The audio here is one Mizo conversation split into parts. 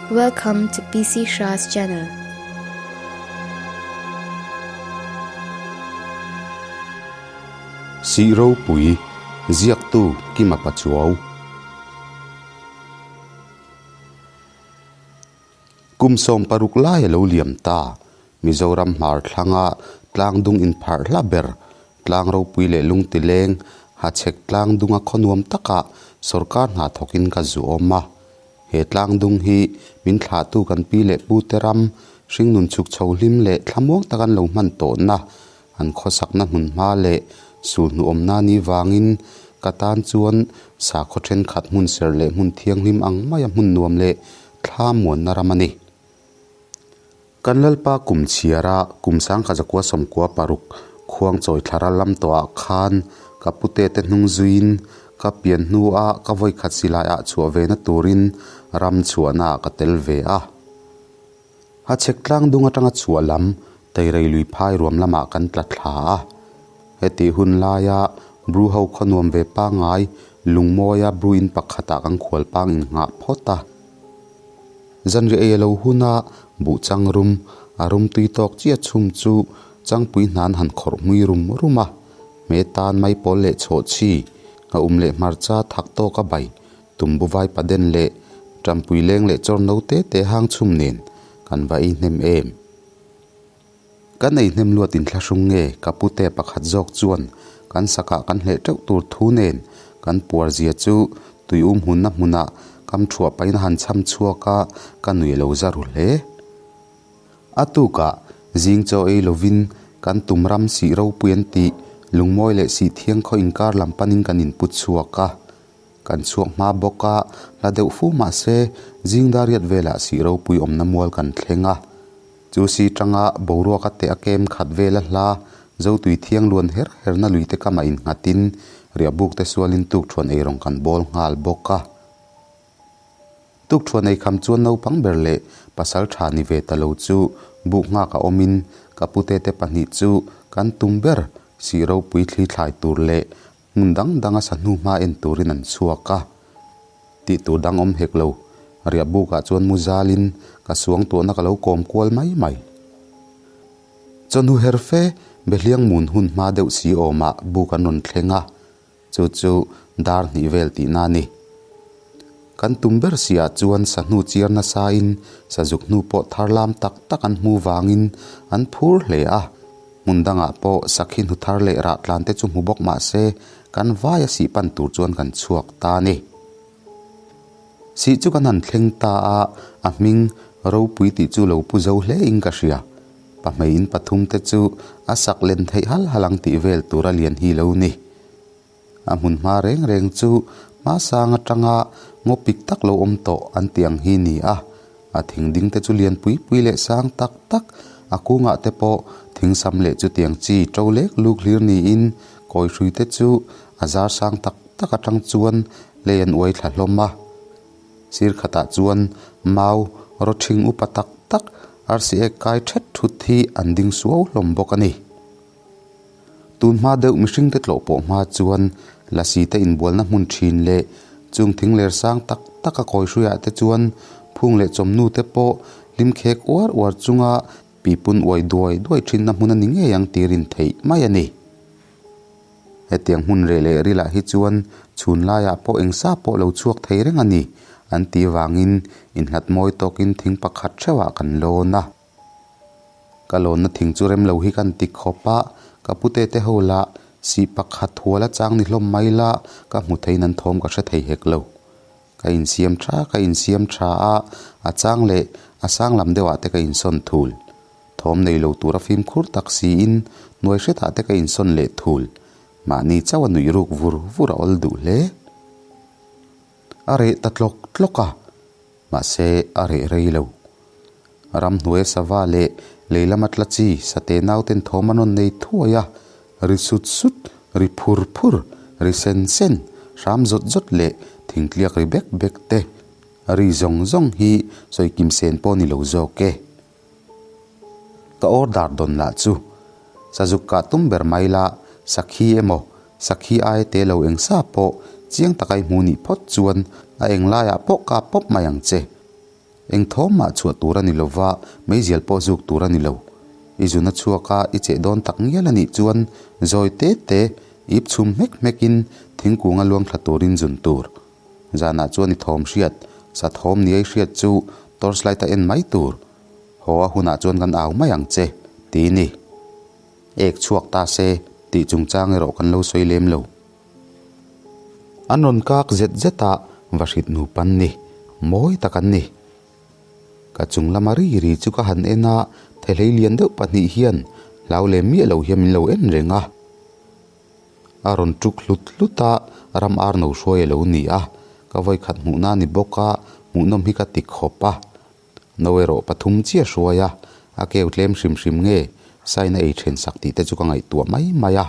Welcome to PC Shah's channel. Sih ropui, ziaktu Kima Pachuau. Kum 16 lai a lo liam ta. Mizoram hmar thlanga tlangdung inpharh hla ber, tlang ropui leh lungtileng, hachhek tlangdunga khaw nuam takah sorkar hna thawkin ka zu awm a. He tlangdung hi min thlahtu kan pi leh pute ram, hringnun chhuk chho hlim leh thlamuang tak an lo hman tawhna, an khawsakna hmunhma leh sulhnuawmna ni vangin ka tan chuan sakhaw thenkhat hmun serh leh hmun thianghlim ang maia hmun nuam leh thlamuanna ram a ni. Kan Lalpa kum chhiara kum sangkha zakua sawmkua paruk khuang chawi thla ral lam tawhah khan ka pute te hnung zuiin ka pian hnua ka vawikhat silaiah chhuah ve na turin ram chhuahnaah ka tel ve a. A chhek tlang dung atanga chhuah lam Teirei lui phai ruam lamah kan tla thla a. Hetih hun laia Bru ho khaw nuam ve pangngai lungmawia Bru in pakhatah kan khual pang innghah phawt a. Zanriah ei a lo hun a, buh chang rum, a rum tui tawk chiah chhum chu changpui hnan han khawrh hmui rum rum a, hme tan mai pawl leh chhawh chhi, a um leh hmarcha thak tawk a bai, tumbu vai paden leh tampui leng leh chawr no te te hang chhum nen kan va ei hnem em. Kan ei hnem luat inthlahrung nge ka pute pakhat zawk chuan kan sakah kan hleh teuh tur thu nen kan puar zia chu tui um hunna hmunah kam thuah pahin a han cham chhuak a, ka nui lo za ru hle. A tukah zing chaw ei lovin kan tum ram sih ropui an tih lungmawi leh sih thiang khaw inkar lam panin kan input chhuak a. Kan chhuak hma bawk a, hla deuh fu mah se zing dariat velah sih ropui awmna mual kan thleng a. Chu si tanga boruak a teh a kem khat vel a hla, Zotui thiang luan her herna lui te kamah innghatin riahbuk te sualin tukthuan eirawng kan bawl nghal bawk a. Tukthuan ei kham chuan naupang ber leh pasal tha ni ve ta lo chu buk nghak a awmin ka pute te pahnih chu kan tum ber sih ropui thli thlai tur leh Hmun dang danga sahnu hma en turin an chhuak a, tih tur dang awm hek lo. Riah bukah chuan mu zalin ka suang tuahna ka lo kawm kual mai mai. Chawhnu her fe Behliang mun hun hma deuh si awmah buk an rawn thleng a, chu chu dar hnih vel tihna a ni. Kan tum ber siah chuan sahnu chiar nasain sazuk hnu pawh thar lam tak tak an hmu vangin an phur hle a. Hmun dangah pawh sakhi hnu thar leh rah tlan te chu hmu bawk mah se kan vaia sih pan tur chuan kan chhuak ta a ni. Sih chu kan han thleng ta a, a hming ropui tih chu lo pu zo hle in ka hria. Pahmei in pathum te chu a sak len theih hal hal ang tih vel tur a lian hi lo ni. A hmun hma reng reng chu hmasang atanga ngaw pik tak lo awm tawh an tih ang hi ni a, a thing ding te chu lian pui pui leh sang tak tak, a kungah te pawh thing sam leh chutiang chi to lek luk hlir niin kawi hrui te chu a zar sang tak tak atang chuan lei an uai thla hlawm a. Sir khatah chuan mau rawthing upa tak tak arsi ek kai thet thut hi an ding suau hlawm bawk a ni. Tun hma deuh mihringte tlawh pawh hma chuan lasi te inbualna hmun thin leh chung thing ler sang tak tak a kawi hruiah te chuan phung leh chawmnu te pawh hlim khek uar uar chunga pipun uai duai duai thinna hmun a ni ngei ang tih rin theih mai a ni. Hetiang hmun reh leh rilah hi chuan chhun laiah pawh engsa pawh lo chhuak thei reng a ni an tih vangin inhlat mawi tawkin thing pakhat theuhah kan lawn a. Ka lawnna thing chu rem lo hi kan ti khawp a, ka pute te ho lah sih pakhat hual a chang ni hlawm mai la, ka hmu theiin an thawm ka hre thei hek lo. Ka insiam tha, ka insiam tha a, a chang leh a sang lam deuh ah te ka insawn thul. Thawm nei lo tura fimkhur tak siin hnuai hretah te ka insawn leh thul. Mahni chauh a nuih ruk vur vur a awl duh hle. A reh ta tlawk tlawk a, mahse a reh rei lo. Ramhnuai sava leh lei lama tla chi sate nauten thawm an rawn nei thuai a, ri sut sut, ri phur phur, ri sen sen, hram zawt zawt leh thingtliak ri bek bek te ri zawng zawng hi sawi kim sen pawh ni lo zawk e. Ka order dawn lah chu sazuk kah tum ber mai la, sakhi emaw, sakhi aia te lo eng sa pawh chiang taka i hmu nih phawt chuan a eng laiah pawh kap pawp mai ang che. Eng thawm mah chhuah tur a ni lova, meizial pawh zuk tur a ni lo. I zun a chhuak a, i cheh dawn tak ngial a nih chuan zawi te te, ip chhum hmek hmekin thingkung a luang thla turin zun tur. Zanah chuan i thawm hriat, sa thawm ni ei hriat chu torchlight a en mai tur. Haw a hunah chuan kan au mai ang che, ti ni. Ek chhuak ta se, tih chungchang erawh kan lo sawi lem lo. An rawn kak zet zet a, va hrit nup an ni, mawi tak an ni. Ka chung lama ri ri chu ka han en a, thehlei lian deuh pahnih hian hlau lem miah lo hian min lo en reng a. A rawn tuk hlut hlut a, ram ar no hruai a lo ni a, ka vawikhat hmuhna a ni bawk a, hmuhnawm hi ka ti khawp a. No erawh pathum chiah hruai a, a keu tlem hrim hrim nge, sign a ei then sak tih te chu ka ngaihtuah mai mai a.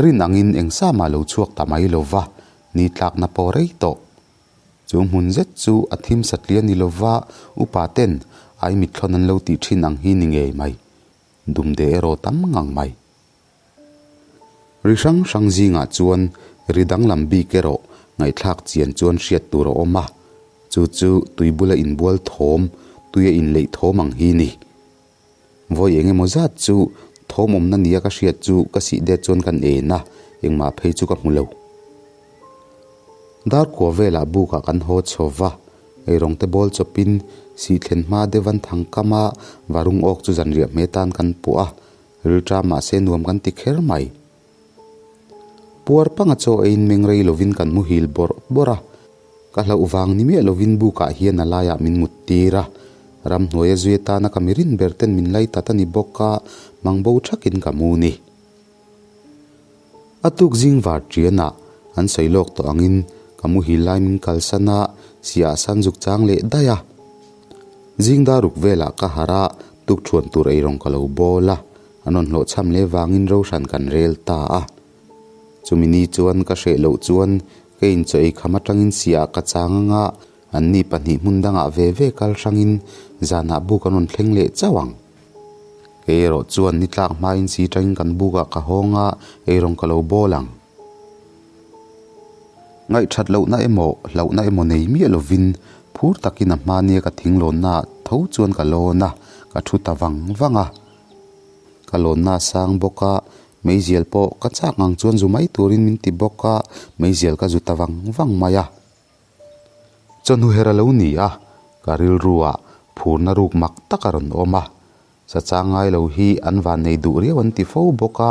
Rin angin eng sa mah lo chhuak ta mai lo va, ni tlakna pawh rei tawh. Chu hmun zet chu a thim satliah ni lo va, upa ten ai mitthlawn an lo tih thin ang hi ni ngei mai. Dumde erawh tam ngang mai. Ri hrang hrang zingah chuan ri danglam bik erawh ngaihthlak chian chuan hriat tur a awm a, chu chu tui bula inbual thawm, tuia inleih thawm ang hi ni. Vawi eng emaw zat chu thawm awmna nia ka hriat chu ka sih det chuan kan en a, engmah phei chu ka hmu lo. Dar kua velah bukah kan haw chho va, eirawng te bawl chawpin sih thlen hma deuh an thang kam a, varung awk chu zanriah hme tan kan puah a, rilṭam mahse nuam kan ti kher mai. Puar panga chaw eiin meng rei lovin kan muhil bawrh bawrh a, ka hlauh vang ni miah lovin bukah hian a laiah min mut tir a, ramhnuai a zui atana ka mi rin ber ten min lai tat a ni bawk a, mang bo thakin ka mu ni. A tuk zing var ṭianah an sawi lawk tawh angin ka muhil lai min kalsan a, siah san zuk chang leh daih a. Zing dar ruk velah ka harh a, tukṭhuan tur eirawng ka lo bawl a. An rawn hlawhchham leh vangin ro hran kan rel ta a. Chumi ni chuan ka hreh loh chuan ka inchaw ei kham atangin siah ka chang anga anni pahnih hmun dangah ve ve kal hrangin zanah buk an rawn thleng leh chauh ang. Kei erawh chuan ni tlak hmain si tangin kan bukah ka hawng a, eirawng ka lo bawl ang. Ngaihthat lohna emaw hlauhna emaw nei miah lovin phur takin a hma nia ka thinglawnnaah tho chuan ka lawn a, ka thu ta vang vang a. Ka lawnna a sang bawk a, meizial pawh ka chak ngang chuan zu mai turin min ti bawk a, meizial ka zu ta vang vang mai a. Chawhnu her a lo ni a, ka rilruah phurna ruk mak tak a rawn awm a. Sa chang ngai lo hi an van nei duh riau an ti fo bawk a,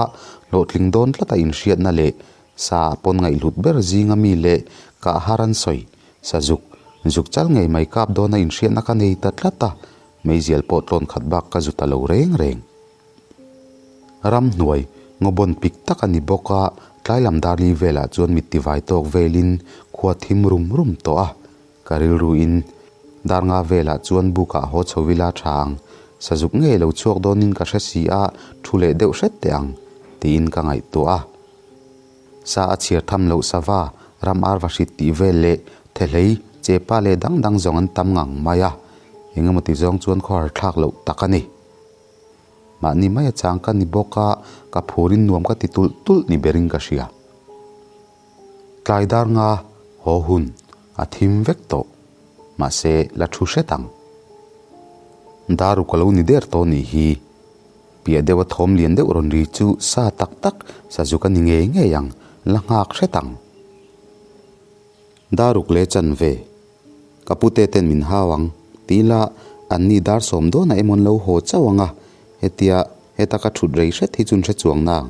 hlawhtling dawn tlata inhriatna leh sa pawn ngaihhlut ber zinga mi leh kah har an sawi. Sazuk, zuk chal ngei mai kap dawna inhriatna ka nei ta tlat a, Meizial pawh tlawn khat bak ka zu ta lo reng reng. Ramhnuai, ngawbawn pik tak a ni bawk a, tlai lam darli velah chuan mit tivai tawk velin khua thim rum rum tawh a. Ka rilruin dar nga velah chuan bukah haw chho ila tha ang, sazuk ngei lo chhuak dawnin ka hre si a, thu leh deuh hret teh ang, tiin ka ngaihtuah a. Sa a chhiar tham loh sava, ram ar va hrit tih vel leh thehlei, chepa leh dang dang zawng an tam ngang mai a, engemaw ti zawng chuan khawhar thlak loh tak a ni. Mahni mai a chang ka ni bawk a, ka phurin nuam ka ti tulh tulh ni berin ka hria. Tlai dar nga haw hun a thim vek tawh, mahse la thu hret ang. Daru ka lo ni der tawh nih hi. Piah deuha thawm lian deuh rawn ri chu sa tak tak sazuk a ni ngei ngei ang, la nghak hret ang. Daruk leh chan ve. Ka pute ten min hau ang, ti ila an ni dar sawm dawnah emaw an lo haw chauh ang a, hetia heta ka thut rei hret hi chu an hre chuang nang.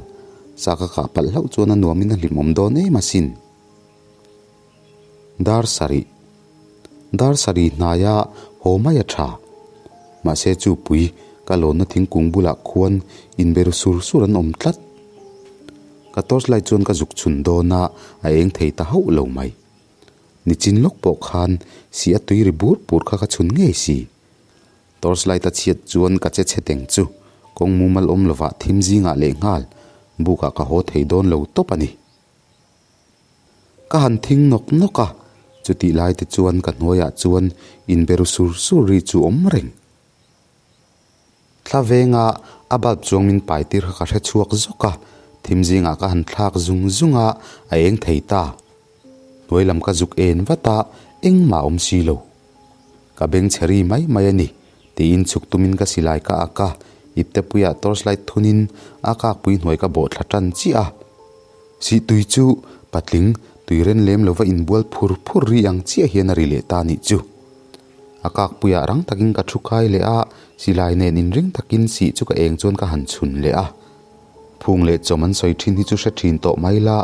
Sa ka kah palh hlauh chuan a nuamin a hlimawm dawn em asin. Dar sarih. Dar sarih hnaia haw mai a tha. Mahse chu pui ka lawnna thingkung bulah khuan inberu sur sur an awm tlat. Ka torch light chuan ka zuk chhun dawn a, a eng thei ta hauh lo mai. Nichin lawk pawh khan si a tui ri bur bur kha ka chhun ngei si. Torch light a chhiat chuan ka che chhe teng chu kawng mumal awm lovah thim zingah lehnghal bukah ka haw thei dawn lo tawp a ni. Ka han thing nawk nawk a, chutih lai te chuan ka hnuaiah chuan inberu sur sur ri chu awm reng. Thla venga a bulb chuang min pai tir kha ka hre chhuak zawk a, thim zingah ka han thlak zung zung a, a eng thei ta. Hnuai lam ka zuk en vat a, engmah a awm si lo. Ka beng chhe ri mai mai a ni, tiin chhuk tumin ka silai ka ak a, iptepuiah torchlight thunin a kakpui hnuai ka bawh thla tan chiah a. Sihtui chu patling tui ren lem lova inbual phur phur ri ang chiah hian a ri leh ta nih chu. A kakpuiah rang takin ka thu kai leh a, silai nen inring takin sih chu ka eng chuan ka han chhun leh a. Phung leh chawm an sawi thin hi chu hre thin tawh mai la,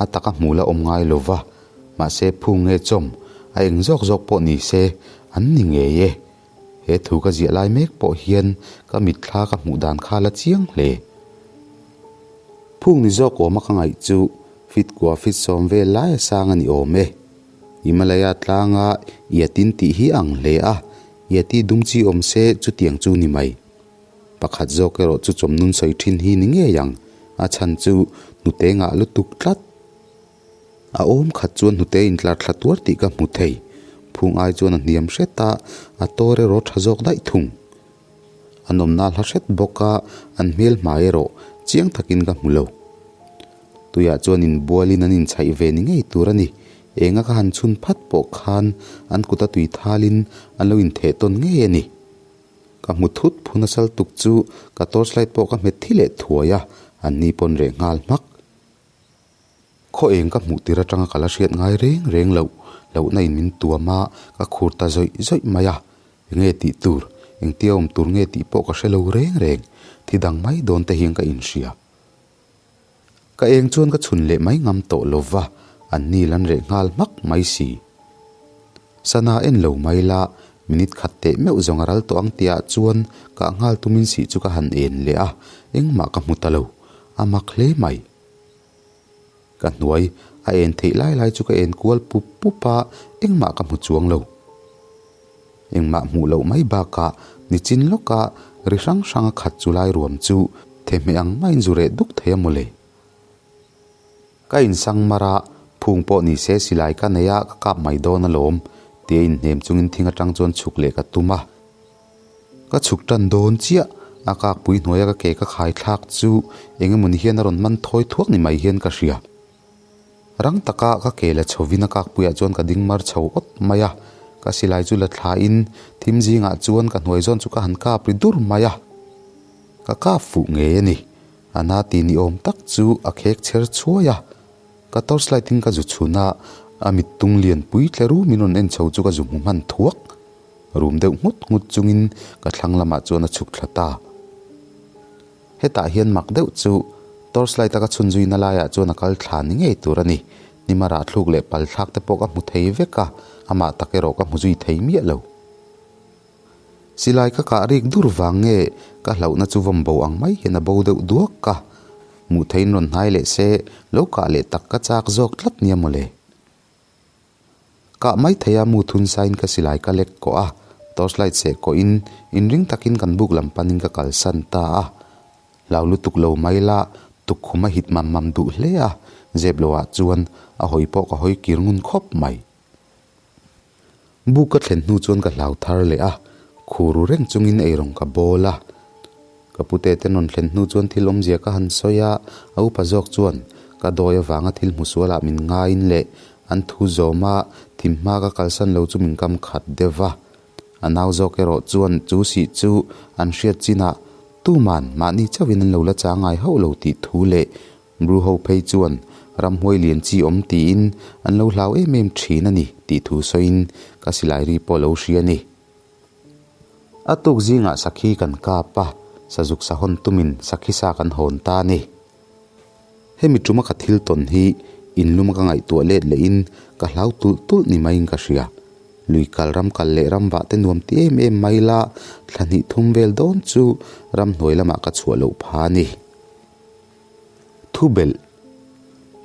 a taka hmu la awm ngai lo va. Mahse phung nge chawm, a eng zawk zawk pawh ni se, an ni ngei e. He thu ka ziah lai mek pawh hian ka mitthla ka hmuh dan kha la chiang hle. Phung ni zawk awma ka ngaih chu fit kua fit sawm vel lai a sang a ni awm e. Himalaya tlanga Yatin tih hi ang hle a, Yati dum chi awm se chutiang chu ni mai. Pakhat zawk erawh chu chawmnun sawi thin hi ni ngei ang, a chhan chu hnute ngah lutuk tlat. A awm khat chuan hnute intlar thla tuar tih ka hmu thei. Phung ai chuan a hniam hret a, a tawr erawh tha zawk daih thung. A nawmna hla hret bawk a, an hmel hmai erawh chiang takin ka hmu lo. Tuiah chuan inbualin an inchhaih ve ni ngei tur a ni. Enga ka han chhun phat pawh khan an kuta tui thalin an lo intheh tawn ngei a ni. Ka hmu thut phun a sal tuk chu ka torchlight pawh ka hmet thi leh thuai a, an ni pawn reh nghal hmak. Khaw eng ka hmuh tir atanga ka la hriat ngai reng reng loh, lohna in min tuam a, ka khur ta zawih zawih mai a. Enge tih tur, engtia awm tur nge tih pawh ka hre lo reng reng, thi dang mai dawn te hian ka inhria. Ka eng chuan ka chhun leh mai ngam tawh lo va, an ni lan reh nghal hmak mai si. Sana en lo mai la, minute khat teh meuh zawng a ral tawh ang tihah chuan kah nghal tumin sih chu ka han en leh a, engmah ka hmu ta lo, a mak hle mai. Ka hnuai a en theih lai lai chu ka en kual pup pup a, engmah ka hmu chuang lo. Engmah hmuh loh mai bakah nichin lawka ri hrang hrang a khat chu lai ruam chu thehmeh ang maiin zu reh duk thei a mawle. Ka insang mar a, phung pawh ni se silai ka nei a ka kap mai dawn alawm tia inhnem chungin thing atang chuan chhuk leh ka tum a. Ka chhuk tan dawn chiah, a kakpui hnuaia ka ke ka khai thlak chu eng emawni hian a rawn man thawi thuak ni mai hian ka hria. Rang taka ka ke la chhovin a kakpuiah chuan ka ding mar chho awt mai a, ka silai chu la thlain thim zingah chuan ka hnuai zawn chu ka han kap ri dur mai a. Ka kap fuh ngei a ni, a na ti ni awm tak chu a khek chher chhuai a. Ka torchlight in ka zu chhun a, a mittung lianpui tle rum in rawn en chho chu ka zu hmu hman thuak. Rum deuh nghut nghut chungin ka thlang lamah chuan a chhuk thla ta. Hetah hian mak deuh chu torchlight a ka chhun zuina laiah chuan a kal thla ni ngei tur a ni. Nima rah thluk leh pal thlak te pawh ka hmu thei vek a, amah tak erawh ka hmu zui thei miah lo. Silai ka kah rik dur vang nge ka hlauhna chu vawm bo ang mai hian a bo deuh duak a. Hmuh theiin rawn hnai leh se lo kah leh tak ka chak zawk tlat nia mawle. Kah mai thei a mu thun sain ka silai ka lek kawh a, torchlight seh kawhin inring takin kan buk lam panin ka kalsan ta a. Hlau lutuk lo mai la, tukkhum a hit mam mam duh hle a, zep loah chuan a hawi pawh ka hawi kir ngun khawp mai. Buk ka thlen hnu chuan ka hlau thar leh a, khur ru reng chungin eirawng ka bawl a. Ka pute te rawn thlen hnu chuan thil awmzia ka han sawi a, a upa zawk chuan ka dawi avanga thil hmu sualah min ngaiin leh an thu zawma thim hma ka kalsan lo chu min kam khat deuh va. A nau zawk erawh chuan chu sih chu an hriat chinah tuman mahni chauhin an lo la chang ngai hauh lo tih thu leh Bru ho phei chuan ramhuai lian chi awm tiin an lo hlau em em thin a ni tih thu sawiin ka silai ri pawh lo hria a ni. A tuk zingah sakhi kan kap a, sazuk sahawn tumin sakhi sa kan hawn ta a ni. Hemi tuma ka thil tawn hi inluma ka ngaihtuah let lehin ka hlau tulh tulh ni maiin ka hria. Lui kal ram kal leh ram vah te nuam ti em em mai la, thla hnih thum vel dawn chu ramhnuai lamah ka chhuah loh pha a ni. Thubelh,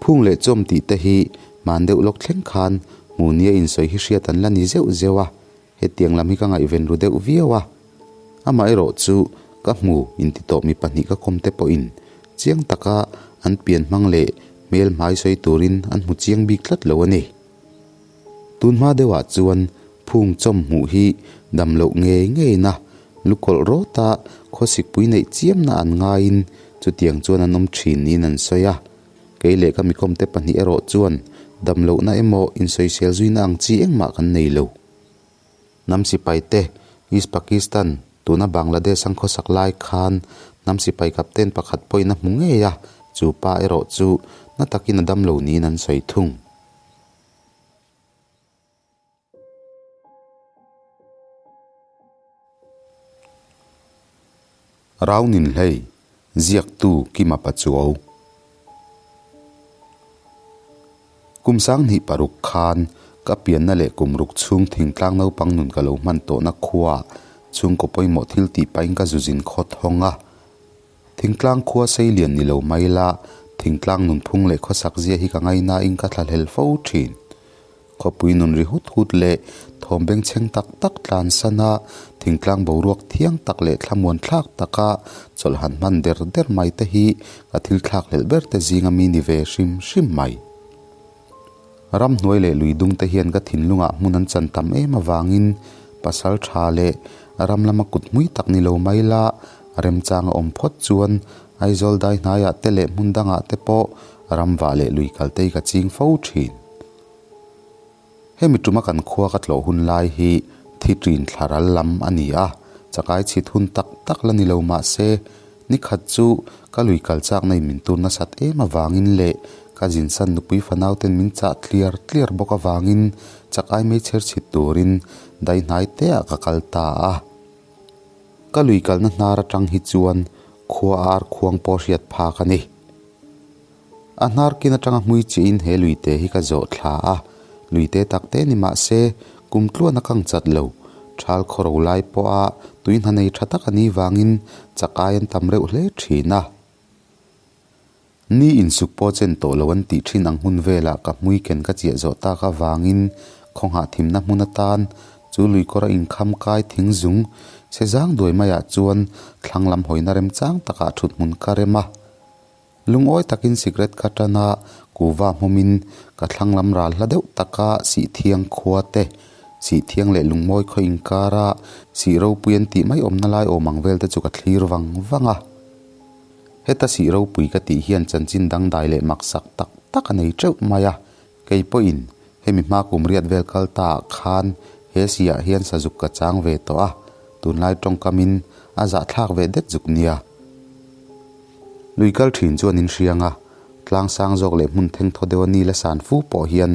Phung leh chawm tih te hi hman deuh lawk thleng khan hmuhnia insawi hi hriat an la ni zeuh zeuh a. Hetiang lam hi ka ngaihven ru deuh viau a, amaherawh chu ka hmu inti tawh mi pahnih ka kawm te pawhin chiang taka an pian hmang leh hmel hmai sawi turin an hmu chiang bik tlat lo a ni. Tun hma deuhah chuan phung chawm hmuh hi dam loh ngei ngeina lukawlh rawta khawsikpui neih chiamna an ngaiin chutiang chuan an awm thin niin an sawi a. Kei leh ka mikawmte pahnih erawh chuan dam lohna emaw insawisel zuina ang chi engmah kan nei lo. Hnam sipai te East Pakistan, tuna Bangladesh an khawsak lai khan hnam sipai captain pakhat pawhin a hmu ngei a, chu pa erawh chu na takin a dam lo niin an sawi thung. Raunin hlei, ziaktu Kima Pachuau. Kum sanghnih paruk khan ka pianna leh kum ruk chhung thingtlang naupang nun ka lo hman tawhna khuaah chhungkaw pawimawh thil tih pahin ka zuzin khaw thawng a. Thingtlang khua sei lian ni lo mai la, thingtlang nunphung leh khawsak zia hi ka ngainain ka thlahlel fo thin. Khawpui nun ri hut hut leh thawm bengchheng tak tak tlan sana thingtlang boruak thiang tak leh thlamuan thlak taka chawlh han hman der der mai te hi ka thil thlak hlelh ber te zinga mi ni ve hrim hrim mai. Ramhnuai leh lui dung te hian ka thinlungah hmun an chan tam em avangin pasal tha leh ram lama kut hmui tak ni lo mai la remchang a awm phawt chuan Aizawl dai hnaiah te leh hmun dangah te pawh ramvah leh lui kal te hi ka ching fo thin. Hemi tuma kan khua ka tlawh hun lai hi thi ṭin thla ral lam a ni a, chakai chhit hun tak tak la ni lo mah se, ni khat chu ka lui kal chakna in min tur nasat em avangin leh ka zinsan nupui fanau ten min chah tliar tliar bawk avangin chakai meichher chhit turin dai hnai te ah ka kal ta a. Ka lui kalna hnar atang hi chuan khua ar khuang pawh hriat phak a ni. A hnar kin atanga hmui chiin he luite hi ka zawh thla a, luite tak te ni mah se kum tluan a kang chat lo. Thal khawro lai pawha tui hna nei tha tak a nih vangin chakai an tam reuh hle thin a. Ni insuk pawh chen tawh lo an tih thin ang hun velah ka hmui ken ka chiah zawh tak avangin khawngah thimna hmun atan chu luikawr a inkham kai thing zung che zang duai maiah chuan thlang lam hawina remchang takah thut hmun ka rem a. Lungawi takin sikret ka tan a, kuva hmawmin ka thlang lam ral hla deuh taka Sihthiang khua te, Sihthiang leh Lungmawi khaw inkara Sih ropui an tih mai awmna lai awm ang vel te chu ka thlir vang vang a. Heta Sih ropui ka tih hian chanchin dangdai leh maksak tak tak a nei teuh mai a, kei pawhin hemi hma kum riat vel kal ta ah khan he Sih ah hian sazuk ka chang ve tawh a, tunlai tawngkamin a zahthlak ve det zuk nia. Lui kal thin chuan in hriang a, tlang sang zawk leh hmun theng thaw deuha ni la san fu pawh hian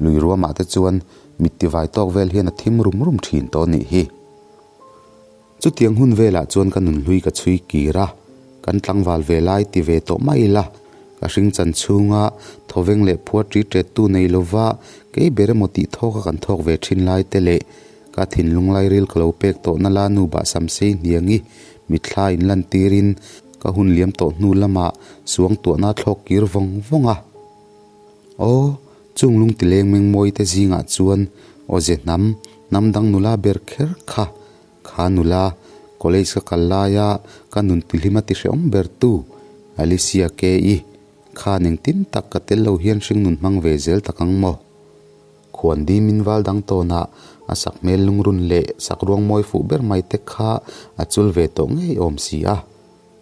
lui ruamah te chuan mit tivai tawk vel hian a thim rum rum thin tawh a nih hi. Chutiang hun velah chuan ka nunhlui ka chhui kir a, kan tlangval ve lai ti ve tawh mai ila, ka hring chan chhunga thawveng leh phuar ṭi ṭettu nei lova kei ber emaw tih thawka kan thawk ve thin lai te leh Ka thinlung lairil ka lo pek tawhna la nu bah samsei hniangi mitthla in lantirin ka hun liam tawh hnu lamah suang tuahna thlawk kir vawng vawng a. Aw, chung lung tileng mengmawi te zingah chuan awze hnam, hnam dang nula ber kher kha, kha nula, college ka kal laia ka nun tihlima ti hrehawm ber tu, Alicia K-i, khan engtin tak ka tel lo hian hringnun hmang ve zel tak ang maw? Khuan dim in val dang tawnah a sak hmel lungrun leh sak ruang mawi fuh ber mai te kha a chul ve tawh ngei awm si a.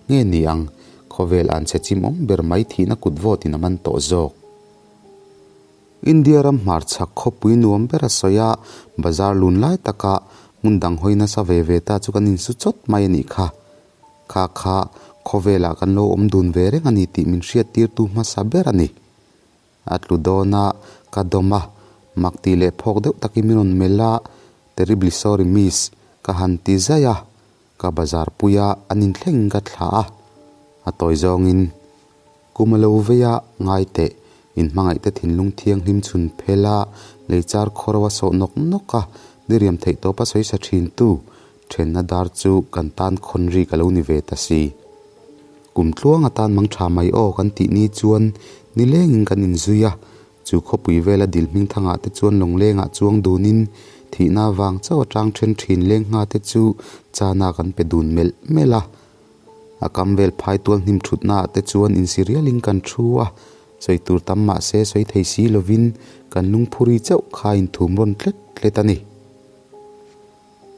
Nge ni ang, khawvel an chhe chim awm ber mai thihna kut vawt in a man tawh zawk. India ram hmarchhak khawpui nuam ber a sawi a, bazar lun lai takah hmun dang hawi nasa ve ve ta chu kan insu chawt mai a nih kha. Kha kha khawvelah kan lo awm dun ve reng a ni tih min hriattirtu hmasa ber a ni. A tlu dawn a, ka dawm a, mak tih leh phawk deuh takin min rawn melh a, Terribly sorry miss, ka han ti zaih a, ka bazar pui a, an inthleng ka thlah a, a tawi zawngin kum a lo vei a, ngai teh, inhmangaih te thinlung thianghlim chhun phel a, leichar khawro a sawh nawk nawk a, diriam theih tawp a sawi sa thin tu, thenna dar chu kan tan khawn rik a lo ni ve ta si. Kum tluang atan mang tha mai aw kan tih ni chuan nilengin kan inzui a, chu khawpui vela dil hming thangah te chuan lawnglengah chuang dunin thihna vang chauh atang then thin leng ngha te chu chana kan pe dun melh melh a. A kam vel phai tual hnim thutna ah te chuan insi rialin kan thu a, sawi tur tam mah se sawi thei si lovin kan lungphuri chauh kha inthum rawn tlet tlet a ni.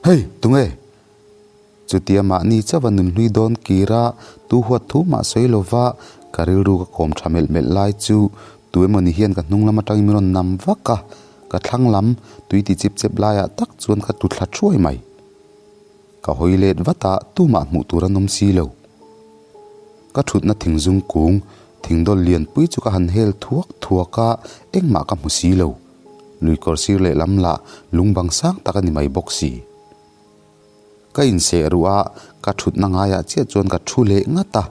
Hei! Tunge? Chutia mahni chauha nunhlui dawn kira tu huat thu mah sawi lova ka rilru ka kawm tha melh melh lai chu tu emawni hian ka hnung lam atangin min rawn nam vak a, Ka thlang lam tui ti chip chep laiah tak chuan ka tlu thla thuai mai. Ka hawi let vat a, tumah hmuh tur an awm si lo. Ka thutna thingzung kung, thingdawl lianpui chu ka han hel thuak thuak a, engmah ka hmu si lo. Luikawr sir lehlam lah lung bang sang tak a ni mai bawk si. Ka inseh ruh a, ka thutna ngaiah chiah chuan ka thu leh ngat a,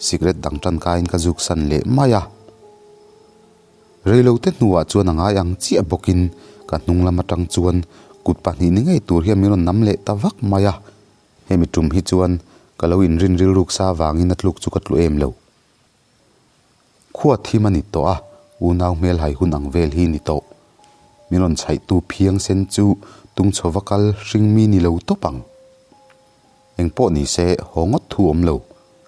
sikret dang tangkaiin ka zuk san leh mai a. Reilote hnuah chuan a ngai ang chiah bawkin ka hnung lam atang chuan kut pahnih ni ngei tur hian min rawn nam leh ta vak mai a, hemi tum hi chuan ka lo inrin rilruk sa avangin a tluk chu ka tlu em lo. Khua thim a ni tawh a, unau hmel hai hun ang vel hi ni tawh. Min rawn chhaihtu phiang sen chu tung chhova kal hring mi ni lo tawp ang. Eng pawh ni se haw ngawt thu awm lo.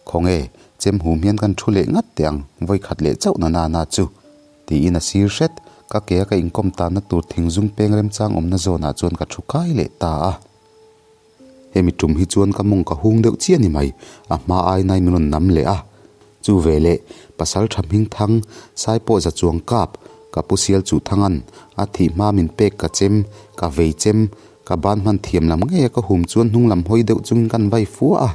Khawnge, chem hum hian kan thu leh ngat teh ang, vawi khat leh chauh na nana chu. Tiin a sir hret, ka ke a ka inkawm tanna tur thingzung peng remchang awmna zawnah chuan ka thu kai leh ta a. Hemi tum hi chuan ka mawng ka hung deuh chiah ni mai, a hma ai nai min rawn nam leh a. Chu veleh, pasal tha hming thang, sai pawh za chuang kap, ka pu sial chuh thangan, a thih hma min pek ka chem, ka vei chem, ka ban hman thiam lam ngei a ka hum chuan hnung lam hawi deuh chungin kan vai fua a.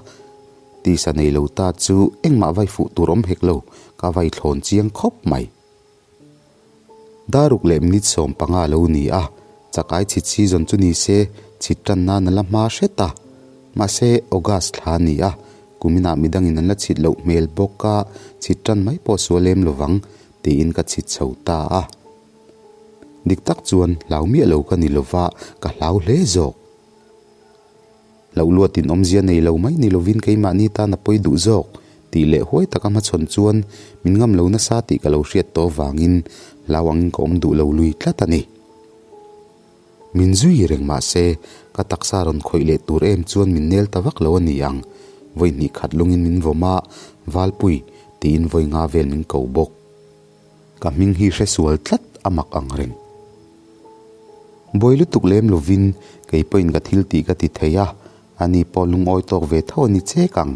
Tisa nei lo ta chu engmah vai fuh tur awm hek lo, ka vai thlawn chiang khawp mai. Daruk leh minute 15 a lo ni a, chakai chhit season chu ni se chhit tan nan a la hma hret a. Mahse, August thla a ni a, kuminah midangin an la chhit loh hmel bawk a, chhit tan mai pawh sual lem lovang tiin ka chhit chho ta a. Dik tak chuan hlau miah lo ka ni lova, ka hlau hle zawk. Hlauh luatin awmzia nei lo mai ni lovin keimahni tan a pawi duh zawk tih leh huai taka hmachhawn chuan min ngam lo nasa tih ka lo hriat tawh avangin hlau angin ka awm duh lo lui tlat a ni. Min zui reng mah se ka taksa rawn khawih leh tur em chuan min nel ta vak lo a ni ang, vawi hnih khat lungin min vawm a, Valpui tiin vawi nga vel min ko bawk. Ka hming hi hre sual tlat a mak ang reng. Buai lutuk lem lovin kei pawhin ka thil tih ka ti thei a, ani pawh lungawi tawk ve tho a ni chek ang.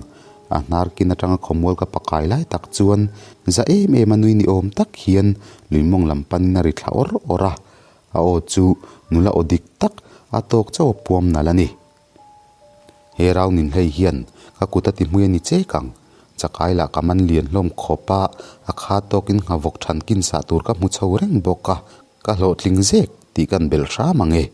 A hnar kin atanga khawmual ka pakai lai tak chuan za em em a nui ni awm tak hian luimawng lam panin a ri thla awr awr a, a aw chu nula aw dik tak a tawk chauh a puam nalh a ni. He rau nin hlei hian ka kut a ti hmui a ni chek ang. Chakai lah ka man lian hlawm khawp a, a kha tawkin nghavawk than kin sah tur ka hmu chho reng bawk a, ka hlawhtling zek tih kan belh hram ang e.